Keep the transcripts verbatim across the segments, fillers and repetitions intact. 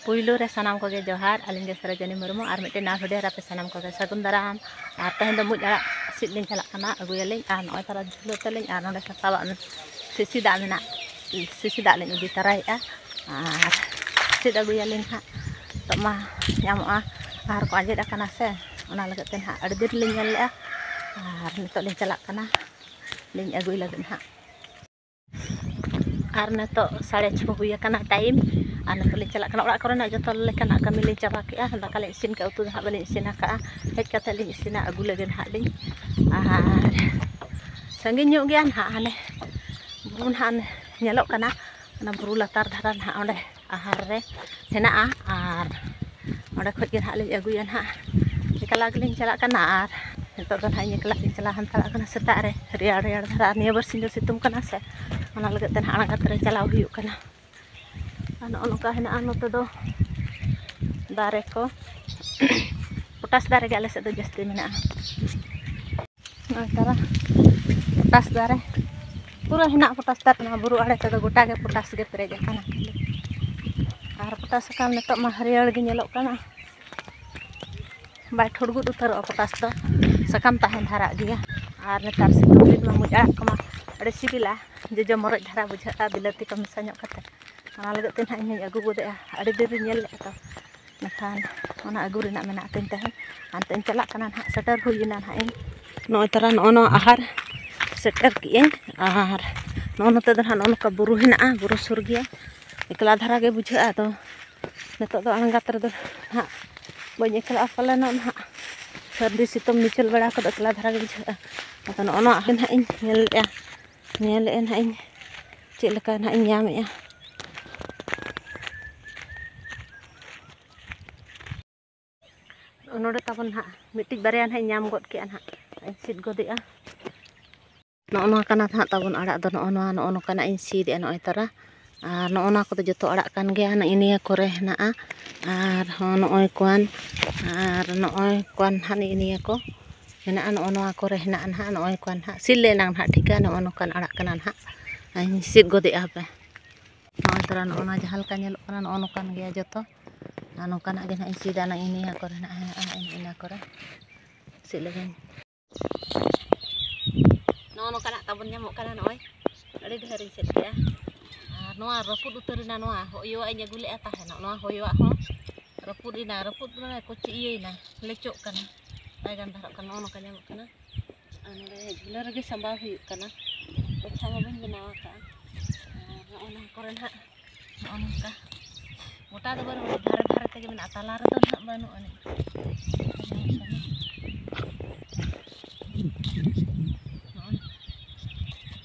ᱯᱩᱭᱞᱩ ᱨᱮ ᱥᱟᱱᱟᱢ ᱠᱚᱜᱮ ᱡᱚᱦᱟᱨ, ᱟᱹᱞᱤᱧ ᱜᱮ ᱥᱟᱨᱚᱡᱚᱱᱤ ᱢᱩᱨᱢᱩ, ᱟᱨ ᱢᱤᱫᱴᱮᱱ ᱱᱟᱣᱟ video ᱨᱮ ᱟᱯᱮ ᱥᱟᱱᱟᱢ ᱠᱚᱜᱮ ᱥᱟᱹᱜᱩᱱ ᱫᱟᱨᱟᱢ᱾ ᱟᱨ ᱛᱮᱦᱮᱧ ᱫᱚ ᱢᱩᱡ ᱟᱲᱟᱜ ᱥᱤᱫ ᱞᱤᱧ ᱪᱟᱞᱟᱜ ᱠᱟᱱᱟ, ᱟᱹᱜᱩᱭᱟᱞᱤᱧ᱾ ᱟᱨ ᱱᱚᱜᱼᱚᱭ ᱛᱟᱨᱟ ᱡᱷᱩᱞᱟᱹ ᱛᱟᱹᱞᱤᱧ, ᱟᱨ ᱱᱚᱸᱰᱮ ᱥᱟᱥᱟᱣᱟᱜ ᱢᱮ-, ᱥᱤᱥᱤ ᱫᱟᱜ ᱢᱮᱱᱟᱜ, ᱥᱤᱥᱤ ᱫᱟᱜ ᱞᱤᱧ ᱤᱫᱤ ᱛᱟᱨᱟᱭᱮᱫᱼᱟ᱾ ᱟᱨ ᱥᱤᱫ ᱟᱹᱜᱩᱭᱟᱞᱤᱧ ᱦᱟᱸᱜ, ᱱᱤᱛᱚᱜ ᱢᱟ ᱧᱟᱢᱚᱜᱼᱟ, ᱟᱦᱟᱨ ᱠᱚ ᱟᱸᱡᱮᱫ ᱟᱠᱟᱱᱟ ᱥᱮ, ᱚᱱᱟ ᱞᱟᱹᱜᱤᱫ ᱛᱮ ᱱᱟᱦᱟᱜ ᱟᱹᱰᱤ ᱫᱤᱱ ᱞᱤᱧ ᱧᱮᱞ ᱞᱮᱫᱼᱟ᱾ ᱟᱨ ᱱᱤᱛᱚᱜ ᱞᱤᱧ ᱪᱟᱞᱟᱜ ᱠᱟᱱᱟ, ᱞᱤᱧ ᱟᱹᱜᱩᱭ ᱞᱟᱹᱜᱤᱫ ᱦᱟᱸᱜ᱾ ᱟᱨ ᱱᱤᱛᱚᱜ ᱥᱟᱲᱮ ᱪᱷᱚ ᱦᱩᱭ ᱟᱠᱟᱱᱟ time, ᱟᱨ ᱱᱤᱛᱚᱜ ᱞᱤᱧ ᱪᱟᱞᱟᱜ ᱠᱟᱱᱟ᱾ ᱚᱲᱟᱜ ᱠᱚᱨᱮᱱᱟᱜ ᱡᱚᱛᱚ ᱞᱮᱠᱟᱱᱟᱜ ᱠᱟᱹᱢᱤ ᱞᱤᱧ ᱪᱟᱵᱟ ᱠᱮᱜᱼᱟ᱾ ᱫᱟᱠᱟ ᱞᱤᱧ ᱤᱥᱤᱱ ᱠᱟᱜᱼᱟ, ᱩᱛᱩ ᱫᱚ ᱦᱟᱸᱜ ᱵᱟᱹᱞᱤᱧ ᱤᱥᱤᱱ ᱟᱠᱟᱜᱼᱟ᱾ ᱦᱮᱡ ᱠᱟᱛᱮᱫ ᱞᱤᱧ ᱤᱥᱤᱱᱟ, ᱟᱹᱜᱩ ᱞᱟᱹᱜᱤᱫ ᱦᱟᱸᱜ ᱞᱤᱧ᱾ ᱟᱨ ᱥᱟᱺᱜᱤᱧ ᱧᱚᱜ ᱜᱮᱭᱟ ᱱᱟᱦᱟᱜ, ᱦᱟᱱᱮ ᱵᱩᱨᱩ ᱱᱟᱦᱟᱜ ᱧᱮᱞᱚᱜ ᱠᱟᱱᱟ, ᱚᱱᱟ ᱵᱩᱨᱩ ᱞᱟᱛᱟᱨ ᱫᱷᱟᱨᱟ ᱱᱟᱦᱟᱜ ᱚᱸᱰᱮ ᱟᱦᱟᱨ ᱨᱮ ᱦᱮᱱᱟᱜᱼᱟ᱾ ᱟᱨ ᱚᱸᱰᱮ ᱠᱷᱚᱡ ᱜᱮ ᱱᱟᱦᱟᱜ ᱞᱤᱧ ᱟᱹᱜᱩᱭᱟ ᱱᱟᱦᱟᱜ᱾ ᱮᱠᱞᱟ ᱜᱮᱞᱤᱧ ᱪᱟᱞᱟᱜ ᱠᱟᱱᱟ, ᱟᱨ ᱱᱤᱛᱚᱜ ᱫᱚ ᱱᱟᱦᱟᱜ ᱤᱧ ᱮᱠᱞᱟ ᱜᱤᱧ ᱪᱟᱞᱟᱣ ᱦᱟᱛᱟᱲᱚᱜ ᱠᱟᱱᱟ᱾ ᱥᱮᱛᱟᱜ ᱨᱮ ᱨᱮᱭᱟᱲ ᱨᱮᱭᱟᱲ ᱫᱷᱟᱨᱟ, ᱟᱨ ᱱᱤᱭᱟᱹ ᱵᱟᱨ ᱥᱤᱧ ᱫᱚ ᱥᱤᱛᱩᱝ ᱠᱟᱱᱟ ᱥᱮ, ᱚᱱᱟ ᱞᱟᱹᱜᱤᱫ ᱛᱮ ᱱᱟᱦᱟᱜ ᱟᱬᱜᱟᱛ ᱨᱮ ᱪᱟᱞᱟᱣ ᱦᱩᱭᱩᱜ ᱠᱟᱱᱟ᱾ ᱟᱨ ᱱᱚᱜᱼᱚ ᱱᱚᱝᱠᱟ ᱦᱮᱱᱟᱜᱼᱟ ᱱᱚᱛᱮ ᱫᱚ ᱫᱟᱨᱮ ᱠᱚ᱾ ᱯᱚᱴᱟᱥ ᱫᱟᱨᱮ ᱜᱮ ᱟᱞᱮ ᱥᱮᱫ ᱫᱚ ᱡᱟᱹᱥᱛᱤ ᱢᱮᱱᱟᱜᱼᱟ᱾ ᱱᱚᱜᱼᱚᱭ ᱛᱟᱨᱟ ᱯᱚᱴᱟᱥ ᱫᱟᱨᱮ ᱯᱩᱨᱟᱹ ᱦᱮᱱᱟᱜᱼᱟ᱾ ᱯᱚᱴᱟᱥ ᱫᱟᱨᱮ ᱱᱚᱣᱟ ᱵᱩᱨᱩ ᱟᱲᱮ ᱛᱮᱫᱚ ᱜᱚᱴᱟ ᱜᱮ ᱯᱚᱴᱟᱥ ᱜᱮ ᱯᱮᱨᱮᱡ ᱟᱠᱟᱱᱟ᱾ ᱟᱨ ᱯᱚᱴᱟᱥ ᱥᱟᱠᱟᱢ ᱱᱤᱛᱚᱜ ᱢᱟ ᱦᱟᱹᱨᱭᱟᱹᱲ ᱜᱮ ᱧᱮᱞᱚᱜ ᱠᱟᱱᱟ, ᱵᱟᱭ ᱴᱷᱩᱲᱜᱩᱫ ᱩᱛᱟᱹᱨᱚᱜᱼᱟ ᱯᱚᱴᱟᱥ ᱫᱚ, ᱥᱟᱠᱟᱢ ᱛᱟᱦᱮᱸ ᱫᱷᱟᱨᱟᱜ ᱜᱮᱭᱟ᱾ ᱟᱨ ᱱᱮᱛᱟᱨ ᱥᱤᱛᱩᱝ ᱫᱤᱱ ᱢᱟ ᱢᱩᱡ ᱟᱲᱟᱜ ᱠᱚᱢᱟ ᱟᱹᱰᱤ ᱥᱤᱵᱤᱞᱟ, ᱡᱚᱡᱚ ᱢᱚᱨᱚᱡ ᱫᱷᱟᱨᱟ ᱵᱩᱡᱷᱟᱹᱜᱼᱟ ᱵᱤᱞᱟᱹᱛᱤ ᱠᱚ ᱢᱮᱥᱟ ᱧᱚᱜ ᱠᱟᱛᱮ᱾ ᱚᱱᱟ ᱞᱟᱹᱜᱤᱫ ᱛᱮ ᱱᱟᱦᱟᱜ ᱤᱧ ᱦᱚᱧ ᱟᱹᱜᱩ ᱜᱚᱫᱮᱜᱼᱟ᱾ ᱟᱹᱰᱤ ᱫᱤᱱ ᱨᱤᱧ ᱧᱮᱞ ᱞᱮᱫᱼᱟ ᱛᱚ, ᱢᱮᱱᱠᱷᱟᱱ ᱚᱱᱟ ᱟᱹᱜᱩ ᱨᱮᱱᱟᱜ ᱢᱮᱱᱟᱜ ᱛᱤᱧ ᱛᱟᱦᱮᱸᱫ᱾ ᱟᱨ ᱱᱤᱛᱚᱜ ᱤᱧ ᱪᱟᱞᱟᱜ ᱠᱟᱱᱟ ᱱᱟᱦᱟᱜ, ᱥᱮᱴᱮᱨ ᱦᱩᱭ ᱮᱱᱟ ᱱᱟᱦᱟᱜ ᱤᱧ᱾ ᱱᱚᱜᱼᱚᱭ ᱛᱟᱨᱟ ᱱᱚᱜᱼᱚ ᱱᱚᱣᱟ ᱟᱦᱟᱨ ᱥᱮᱴᱮᱨ ᱠᱮᱜᱼᱟᱹᱧ᱾ ᱟᱨ ᱱᱚᱜᱼᱚ ᱱᱚᱛᱮ ᱫᱚ ᱱᱟᱦᱟᱜ ᱱᱚᱜᱼᱚ ᱱᱚᱝᱠᱟ ᱵᱩᱨᱩ ᱦᱮᱱᱟᱜᱼᱟ, ᱵᱩᱨᱩ ᱥᱩᱨ ᱜᱮᱭᱟ᱾ ᱮᱠᱞᱟ ᱫᱷᱟᱨᱟ ᱜᱮ ᱵᱩᱡᱷᱟᱹᱜᱼᱟ᱾ ᱟᱫᱚ ᱱᱤᱛᱚᱜ ᱫᱚ ᱟᱬᱜᱟᱛ ᱨᱮᱫᱚ ᱱᱟᱦᱟᱜ ᱵᱟᱹᱧ ᱮᱠᱞᱟᱜᱼᱟ ᱯᱟᱞᱮᱱᱚᱜ ᱱᱟᱦᱟᱜ, ᱥᱟᱹᱨᱫᱤ ᱥᱤᱛᱩᱝ ᱢᱤᱪᱷᱟᱹᱞ ᱵᱮᱲᱟ ᱠᱚᱫᱚ ᱮᱠᱞᱟ ᱫᱷᱟᱨᱟ ᱜᱮ ᱵᱩᱡᱷᱟᱹᱜᱼᱟ᱾ ᱟᱫᱚ ᱱᱚᱜᱼᱚ ᱱᱚᱣᱟ ᱟᱦᱟᱨ ᱱᱟᱦᱟᱜ ᱤᱧ ᱧᱮᱞ ᱞᱮᱜᱼᱟ, ᱧᱮᱞᱮᱫᱼᱟ ᱱᱟᱦᱟᱜ ᱤᱧ ᱪᱮᱫ ᱞᱮᱠᱟ ᱱᱟᱦᱟᱜ ᱤᱧ ᱧᱟᱢᱮᱜᱼᱟ᱾ ᱱᱚᱰᱮ ᱛᱟᱵᱚᱱ ᱱᱟᱦᱟᱜ ᱢᱤᱫᱴᱤᱡ ᱵᱟᱨᱭᱟ ᱱᱟᱦᱟᱜ ᱤᱧ ᱧᱟᱢ ᱜᱚᱫ ᱠᱮᱜᱼᱟ, ᱱᱟᱦᱟᱜ ᱤᱧ ᱥᱤᱫ ᱜᱚᱫᱮᱜᱼᱟ᱾ ᱱᱚᱜᱼᱚ ᱱᱚᱣᱟ ᱠᱟᱱᱟ ᱱᱟᱦᱟᱜ ᱛᱟᱵᱚᱱ ᱟᱲᱟᱜ ᱫᱚ, ᱱᱚᱜᱼᱚ ᱱᱚᱣᱟ, ᱱᱚᱜᱼᱚ ᱱᱚᱝᱠᱟᱱᱟᱜ ᱤᱧ ᱥᱤᱫᱮᱜᱼᱟ ᱱᱚᱜᱼᱚᱭ ᱛᱟᱨᱟ᱾ ᱟᱨ ᱱᱚᱜᱼᱚ ᱱᱚᱣᱟ ᱠᱚᱫᱚ ᱡᱚᱛᱚ ᱟᱲᱟᱜ ᱠᱟᱱ ᱜᱮᱭᱟ, ᱱᱮᱜᱼᱮ ᱱᱤᱭᱟᱹ ᱠᱚᱨᱮ ᱦᱮᱱᱟᱜᱼᱟ᱾ ᱟᱨᱦᱚᱸ ᱱᱚᱜᱼᱚᱭ ᱠᱚᱣᱟᱱ, ᱟᱨ ᱱᱚᱜᱼᱚᱭ ᱠᱚᱣᱟᱱ ᱱᱟᱦᱟᱜ ᱱᱮᱜᱼᱮ ᱱᱤᱭᱟᱹ ᱠᱚ ᱦᱮᱱᱟᱜᱼᱟ, ᱱᱚᱜᱼᱚ ᱱᱚᱣᱟ ᱠᱚᱨᱮ ᱦᱮᱱᱟᱜᱼᱟ ᱱᱟᱦᱟᱜ, ᱱᱚᱜᱼᱚᱭ ᱠᱚᱣᱟᱱ ᱱᱟᱦᱟᱜ ᱥᱤᱫ ᱞᱮ ᱮᱱᱟᱝ ᱱᱟᱦᱟᱜ ᱴᱷᱤᱠᱟ, ᱱᱚᱜᱼᱚ ᱱᱚᱝᱠᱟᱱ ᱟᱲᱟᱜ ᱠᱟᱱᱟ ᱱᱟᱦᱟᱜ᱾ ᱤᱧ ᱥᱤᱫ ᱜᱚᱫᱮᱜᱼᱟ ᱦᱟᱯᱮ᱾ ᱱᱚᱜᱼᱚᱭ ᱛᱚᱨᱟ ᱱᱚᱜᱼᱚ ᱱᱚᱣᱟ ᱡᱟᱦᱟᱸ ᱞᱮᱠᱟ ᱧᱮᱞᱚᱜ ᱠᱟᱱᱟ, ᱱᱚᱜᱼᱚ ᱱᱚᱝᱠᱟᱱ ᱜᱮᱭᱟ ᱡᱚᱛᱚ᱾ ᱟᱨ ᱱᱚᱝᱠᱟᱱᱟᱜ ᱜᱮ ᱱᱟᱦᱟᱜ ᱤᱧ ᱥᱤᱫᱟ, ᱱᱚᱜᱼᱚᱭ ᱱᱤᱭᱟᱹ ᱠᱚᱨᱮ ᱱᱟᱦᱟᱜ ᱦᱮᱱᱟᱜᱼᱟ, ᱤᱱᱟᱹ ᱠᱚᱨᱮ ᱥᱤᱫ ᱞᱮᱜᱮᱧ᱾ ᱱᱚᱜᱼᱚ ᱱᱚᱝᱠᱟᱱᱟᱜ ᱛᱟᱵᱚᱱ ᱧᱟᱢᱚᱜ ᱠᱟᱱᱟ, ᱱᱚᱜᱼᱚᱭ ᱟᱹᱰᱤ ᱰᱷᱮᱨ ᱤᱧ ᱥᱤᱫ ᱠᱮᱜᱼᱟ᱾ ᱟᱨ ᱱᱚᱣᱟ ᱨᱟᱹᱯᱩᱫ ᱩᱛᱟᱹᱨ ᱮᱱᱟ, ᱱᱚᱣᱟ ᱦᱚᱭᱚᱣᱟᱜ ᱤᱧ ᱟᱹᱜᱩ ᱞᱮᱜᱼᱟ ᱛᱟᱦᱮᱱ, ᱱᱚᱣᱟ ᱦᱚᱭᱚᱣᱟᱜ ᱦᱚᱸ ᱨᱟᱹᱯᱩᱫ ᱮᱱᱟ, ᱨᱟᱹᱯᱩᱫ ᱢᱟᱱᱮ ᱠᱚᱪᱤ ᱤᱭᱟᱹᱭᱮᱱᱟ, ᱞᱮᱪᱚᱜ ᱠᱟᱱᱟ, ᱵᱟᱭ ᱜᱟᱱ ᱫᱷᱟᱨᱟᱜ ᱠᱟᱱᱟ, ᱱᱚᱜᱼᱚ ᱱᱚᱝᱠᱟ ᱧᱟᱢᱚᱜ ᱠᱟᱱᱟ᱾ ᱟᱨ ᱱᱚᱰᱮ ᱡᱷᱩᱞᱟᱹ ᱨᱮᱜᱮ ᱥᱟᱢᱵᱟᱣ ᱦᱩᱭᱩᱜ ᱠᱟᱱᱟ, ᱜᱚᱪᱷᱟ ᱢᱟ ᱵᱟᱹᱧ ᱵᱮᱱᱟᱣ ᱟᱠᱟᱫᱼᱟ᱾ ᱟᱨ ᱱᱚᱜᱼᱚ ᱱᱚᱣᱟ ᱠᱚᱨᱮ ᱱᱟᱦᱟᱜ ᱱᱚᱜᱼᱚ ᱱᱚᱝᱠᱟ ᱜᱚᱴᱟ ᱫᱚ ᱵᱟᱹᱱᱩᱜᱼᱟ, ᱫᱷᱟᱨᱮ ᱫᱷᱟᱨᱮ ᱛᱮᱜᱮ ᱢᱮᱱᱟᱜᱼᱟ, ᱛᱟᱞᱟ ᱨᱮᱫᱚ ᱱᱟᱦᱟᱜ ᱵᱟᱹᱱᱩᱜ ᱟᱹᱱᱤᱡ᱾ ᱱᱚᱜᱼᱚ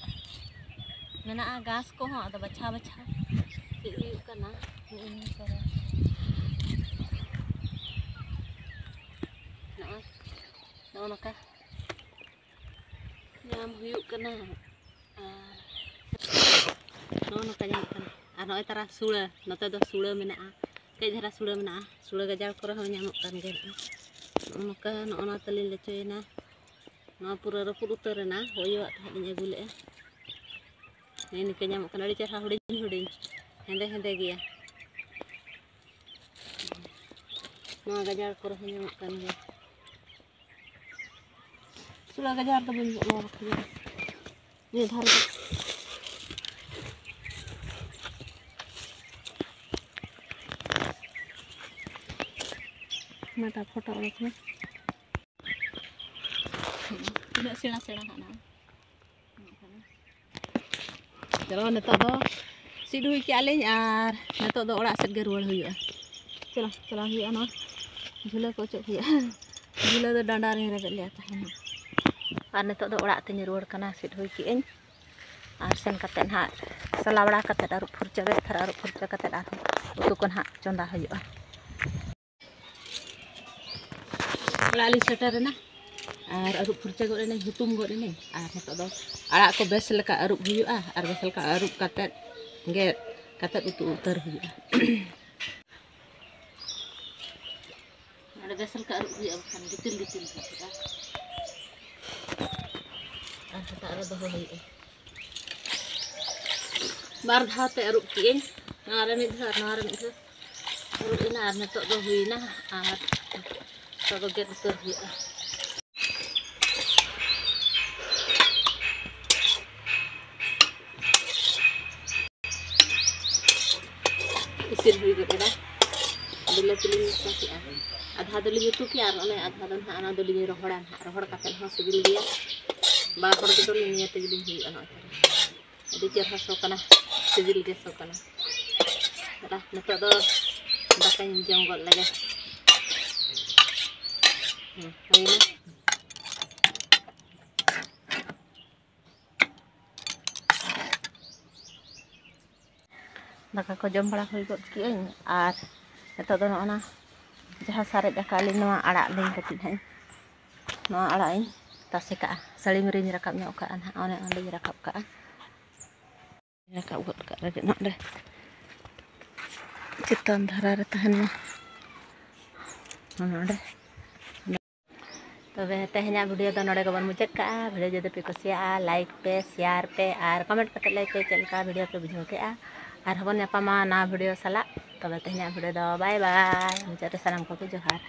ᱢᱮᱱᱟᱜᱼᱟ ᱜᱷᱟᱥ ᱠᱚᱦᱚᱸ, ᱟᱫᱚ ᱵᱟᱪᱷᱟᱣ ᱵᱟᱪᱷᱟᱣ ᱪᱮᱫ ᱦᱩᱭᱩᱜ ᱠᱟᱱᱟ᱾ ᱱᱚᱜᱼᱚ ᱱᱚᱣᱟ ᱠᱚᱨᱮ᱾ ᱱᱚᱜᱼᱚᱭ ᱱᱚᱜᱼᱚ ᱱᱚᱝᱠᱟ ᱧᱟᱢ ᱦᱩᱭᱩᱜ ᱠᱟᱱᱟ᱾ ᱟᱨ ᱱᱚᱜᱼᱚ ᱱᱚᱝᱠᱟ ᱧᱟᱢᱚᱜ ᱠᱟᱱᱟ᱾ ᱟᱨ ᱱᱚᱜᱼᱚᱭ ᱛᱟᱨᱟ ᱥᱩᱲᱟᱹ, ᱱᱚᱛᱮ ᱫᱚ ᱥᱩᱲᱟᱹ ᱢᱮᱱᱟᱜᱼᱟ, ᱠᱟᱹᱡ ᱫᱷᱟᱨᱟ ᱥᱩᱲᱟᱹ ᱢᱮᱱᱟᱜᱼᱟ, ᱥᱩᱲᱟᱹ ᱜᱟᱡᱟᱲ ᱠᱚᱨᱮ ᱦᱚᱸ ᱧᱟᱢᱚᱜ ᱠᱟᱱ ᱜᱮᱭᱟ᱾ ᱱᱚᱜᱼᱚ ᱱᱚᱝᱠᱟ, ᱱᱚᱜᱼᱚ ᱱᱚᱣᱟ ᱛᱟᱹᱞᱤᱧ ᱞᱮᱪᱚᱭᱮᱱᱟ᱾ ᱱᱚᱣᱟ ᱯᱩᱨᱟᱹ ᱨᱟᱹᱯᱩᱫ ᱩᱛᱟᱹᱨ ᱮᱱᱟ, ᱦᱚᱭᱚᱣᱟᱜ ᱛᱟᱦᱮᱸᱫ ᱤᱧ ᱟᱹᱜᱩ ᱞᱮᱜᱼᱟ᱾ ᱱᱮᱜᱼᱮ ᱱᱤᱝᱠᱟᱹ ᱧᱟᱢᱚᱜ ᱠᱟᱱᱟ, ᱟᱹᱰᱤ ᱪᱮᱦᱨᱟ ᱦᱩᱰᱤᱧ ᱦᱩᱰᱤᱧ, ᱦᱮᱸᱫᱮ ᱦᱮᱸᱫᱮ ᱜᱮᱭᱟ᱾ ᱱᱚᱣᱟ ᱜᱟᱡᱟᱲ ᱠᱚᱨᱮ ᱦᱚᱸ ᱧᱟᱢᱚᱜ ᱠᱟᱱ ᱜᱮᱭᱟ᱾ ᱥᱩᱲᱟᱹ ᱜᱟᱡᱟᱲ ᱫᱚ ᱵᱟᱹᱧ ᱜᱚᱜ ᱱᱚᱣᱟ ᱵᱟᱠᱷᱨᱟ ᱫᱚ᱾ ᱱᱤᱭᱟᱹ ᱫᱷᱟᱨᱮ ᱫᱚ᱾ ᱚᱱᱟᱴᱟᱜ ᱯᱷᱳᱴᱳ ᱚᱰᱚᱠ ᱢᱮ᱾ ᱛᱤᱱᱟᱹᱜ ᱥᱮᱬᱟ ᱥᱮᱬᱟ ᱦᱟᱸᱜ ᱱᱚᱜᱼᱚᱭ᱾ ᱪᱚᱞᱚ, ᱱᱤᱛᱚᱜ ᱫᱚ ᱥᱤᱫ ᱦᱩᱭ ᱠᱮᱜᱼᱟ ᱞᱤᱧ ᱟᱨ ᱱᱤᱛᱚᱜ ᱫᱚ ᱚᱲᱟᱜ ᱥᱮᱫ ᱜᱮ ᱨᱩᱣᱟᱹᱲ ᱦᱩᱭᱩᱜᱼᱟ᱾ ᱪᱚᱞᱚ, ᱪᱟᱞᱟᱣ ᱦᱩᱭᱩᱜᱼᱟ᱾ ᱱᱚᱣᱟ ᱡᱷᱩᱞᱟᱹ ᱠᱚ ᱚᱪᱚᱜ ᱦᱩᱭᱩᱜᱼᱟ᱾ ᱡᱷᱩᱞᱟᱹ ᱫᱚ ᱰᱟᱸᱰᱟ ᱨᱮ ᱨᱮᱵᱮᱫ ᱞᱮᱫᱼᱟ ᱛᱟᱦᱮᱱ᱾ ᱟᱨ ᱱᱤᱛᱚᱜ ᱫᱚ ᱚᱲᱟᱜ ᱛᱤᱧ ᱨᱩᱣᱟᱹᱲ ᱠᱟᱱᱟ, ᱥᱤᱫ ᱦᱩᱭ ᱠᱮᱜᱼᱟᱹᱧ᱾ ᱟᱨ ᱥᱮᱱ ᱠᱟᱛᱮᱫ ᱱᱟᱦᱟᱜ ᱥᱟᱞᱟ ᱵᱟᱲᱟ ᱠᱟᱛᱮᱫ, ᱟᱹᱨᱩᱵ ᱯᱷᱩᱨᱪᱟᱹ, ᱵᱮᱥ ᱫᱷᱟᱨᱟ ᱟᱹᱨᱩᱵ ᱯᱷᱩᱨᱪᱟᱹ ᱠᱟᱛᱮᱫ ᱟᱨᱦᱚᱸ ᱩᱛᱩ ᱠᱚ ᱱᱟᱦᱟᱜ ᱪᱚᱸᱫᱟ ᱦᱩᱭᱩᱜᱼᱟ᱾ ᱚᱲᱟᱜ ᱞᱤᱧ ᱥᱮᱴᱮᱨ ᱮᱱᱟ ᱟᱨ ᱟᱹᱨᱩᱵ ᱯᱷᱩᱨᱪᱟᱹ ᱜᱚᱫ ᱮᱱᱟᱹᱧ, ᱦᱩᱛᱩᱢ ᱜᱚᱫ ᱮᱱᱟᱹᱧ᱾ ᱟᱨ ᱱᱤᱛᱚᱜ ᱫᱚ ᱟᱲᱟᱜ ᱠᱚ ᱵᱮᱥ ᱞᱮᱠᱟ ᱟᱹᱨᱩᱵ ᱦᱩᱭᱩᱜᱼᱟ ᱟᱨ ᱵᱮᱥ ᱞᱮᱠᱟ ᱟᱹᱨᱩᱵ ᱠᱟᱛᱮᱫ ᱜᱮᱫ ᱠᱟᱛᱮᱫ ᱩᱛᱩ ᱩᱛᱟᱹᱨ ᱦᱩᱭᱩᱜᱼᱟ᱾ ᱱᱚᱰᱮ ᱵᱮᱥ ᱞᱮᱠᱟ ᱟᱹᱨᱩᱵ ᱦᱩᱭᱩᱜᱼᱟ, ᱵᱟᱠᱷᱟᱱ ᱜᱤᱛᱤᱞ ᱜᱤᱛᱤᱞ ᱵᱩᱡᱷᱟᱹᱜᱼᱟ᱾ ᱟᱨ ᱦᱟᱴᱟᱜ ᱨᱮ ᱫᱚᱦᱚ ᱦᱩᱭᱩᱜᱼᱟ᱾ ᱵᱟᱨ ᱫᱷᱟᱣ ᱛᱮ ᱟᱹᱨᱩᱵ ᱠᱮᱜᱼᱟᱹᱧ, ᱱᱚᱣᱟ ᱨᱮ ᱢᱤᱫ ᱫᱷᱟᱣ ᱟᱨ ᱱᱚᱣᱟ ᱨᱮ ᱢᱤᱫ ᱫᱷᱟᱣ ᱟᱹᱨᱩᱵ ᱮᱱᱟ᱾ ᱟᱨ ᱱᱤᱛᱚᱜ ᱫᱚ ᱦᱩᱭᱱᱟ, ᱟᱨ ᱱᱤᱛᱚᱜ ᱫᱚ ᱜᱮᱫ ᱩᱛᱟᱹᱨ ᱦᱩᱭᱩᱜᱼᱟ᱾ ᱤᱥᱤᱱ ᱦᱩᱭ ᱜᱚᱫ ᱮᱱᱟ᱾ ᱵᱤᱞᱟᱹᱛᱤ ᱞᱤᱧ ᱢᱮᱥᱟ ᱠᱮᱜᱼᱟ, ᱟᱫᱷᱟ ᱫᱚᱞᱤᱧ ᱩᱛᱩ ᱠᱮᱜᱼᱟ ᱟᱨ ᱚᱱᱮ ᱟᱫᱷᱟ ᱫᱚ ᱱᱟᱦᱟᱜ ᱚᱱᱟ ᱫᱚᱞᱤᱧ ᱨᱚᱦᱚᱲᱟ ᱱᱟᱦᱟᱜ᱾ ᱨᱚᱦᱚᱲ ᱠᱟᱛᱮᱫ ᱦᱚᱸ ᱥᱤᱵᱤᱞ ᱜᱮᱭᱟ᱾ ᱵᱟᱨ ᱦᱚᱲ ᱜᱮᱫᱚ ᱱᱤᱭᱟᱹ ᱛᱮᱜᱮᱞᱤᱧ ᱦᱩᱭᱩᱜᱼᱟ ᱱᱚᱜᱼᱚᱭ᱾ ᱟᱹᱰᱤ ᱪᱮᱦᱨᱟ ᱥᱚ ᱠᱟᱱᱟ, ᱥᱤᱵᱤᱞ ᱜᱮ ᱥᱚ ᱠᱟᱱᱟ᱾ ᱫᱟ, ᱱᱤᱛᱚᱜ ᱫᱚ ᱫᱟᱠᱟᱧ ᱡᱚᱢ ᱜᱚᱫ ᱞᱮᱜᱮ᱾ ᱦᱩᱸ, ᱦᱩᱭᱱᱟ᱾ ᱫᱟᱠᱟ ᱠᱚ ᱡᱚᱢ ᱵᱟᱲᱟ ᱦᱩᱭ ᱜᱚᱫ ᱠᱮᱜᱼᱟᱹᱧ᱾ ᱟᱨ ᱱᱤᱛᱚᱜ ᱫᱚ ᱱᱚᱜᱼᱚ ᱱᱟ ᱡᱟᱦᱟᱸ ᱥᱟᱨᱮᱡ ᱟᱠᱟᱫ ᱞᱤᱧ, ᱱᱚᱣᱟ ᱟᱲᱟᱜ ᱞᱤᱧ ᱠᱟᱹᱴᱤᱡ ᱦᱟᱸᱜ, ᱱᱚᱣᱟ ᱟᱲᱟᱜ ᱤᱧ ᱛᱟᱥᱮ ᱠᱟᱜᱼᱟ᱾ ᱥᱟᱹᱲᱤᱢ ᱨᱤᱧ ᱨᱟᱠᱟᱵ ᱧᱚᱜ ᱠᱟᱜᱼᱟ ᱱᱟᱦᱟᱜ, ᱚᱱᱮ ᱚᱸᱰᱮᱧ ᱨᱟᱠᱟᱵ ᱠᱟᱜᱼᱟ᱾ ᱨᱟᱠᱟᱵ ᱜᱚᱫ ᱠᱟᱜ ᱞᱟᱹᱜᱤᱫ ᱱᱚᱰᱮ ᱪᱮᱛᱟᱱ ᱫᱷᱟᱨᱟ ᱨᱮ ᱛᱟᱦᱮᱱ ᱢᱟ ᱱᱚᱰᱮ᱾ ᱛᱚᱵᱮ ᱛᱮᱦᱮᱧᱟᱜ ᱵᱷᱤᱰᱤᱭᱳ ᱫᱚ ᱱᱚᱰᱮ ᱜᱮᱵᱚᱱ ᱢᱩᱪᱟᱹᱫ ᱠᱟᱜᱼᱟ᱾ ᱵᱷᱤᱰᱤᱭᱳ ᱡᱩᱫᱤ ᱯᱮ ᱠᱩᱥᱤᱭᱟᱜᱼᱟ, ᱞᱟᱭᱤᱠ ᱯᱮ, ᱥᱮᱭᱟᱨ ᱯᱮ ᱟᱨ ᱠᱚᱢᱮᱱᱴ ᱠᱟᱛᱮ ᱞᱟᱹᱭ ᱯᱮ ᱪᱮᱫ ᱞᱮᱠᱟ ᱵᱷᱤᱰᱤᱭᱳ ᱯᱮ ᱵᱩᱡᱷᱟᱹᱣ ᱠᱮᱜᱼᱟ᱾ ᱟᱨᱦᱚᱸ ᱵᱚᱱ ᱧᱟᱯᱟᱢᱟ ᱱᱟᱣᱟ ᱵᱷᱤᱰᱤᱭᱳ ᱥᱟᱞᱟᱜ᱾ ᱛᱚᱵᱮ ᱛᱮᱦᱮᱧᱟᱜ ᱵᱷᱤᱰᱤᱭᱳ ᱫᱚ ᱵᱟᱭ ᱵᱟᱭ, ᱢᱩᱪᱟᱹᱫ ᱨᱮ ᱥᱟᱱᱟᱢ ᱠᱚᱜᱮ ᱡᱚᱦᱟᱨ᱾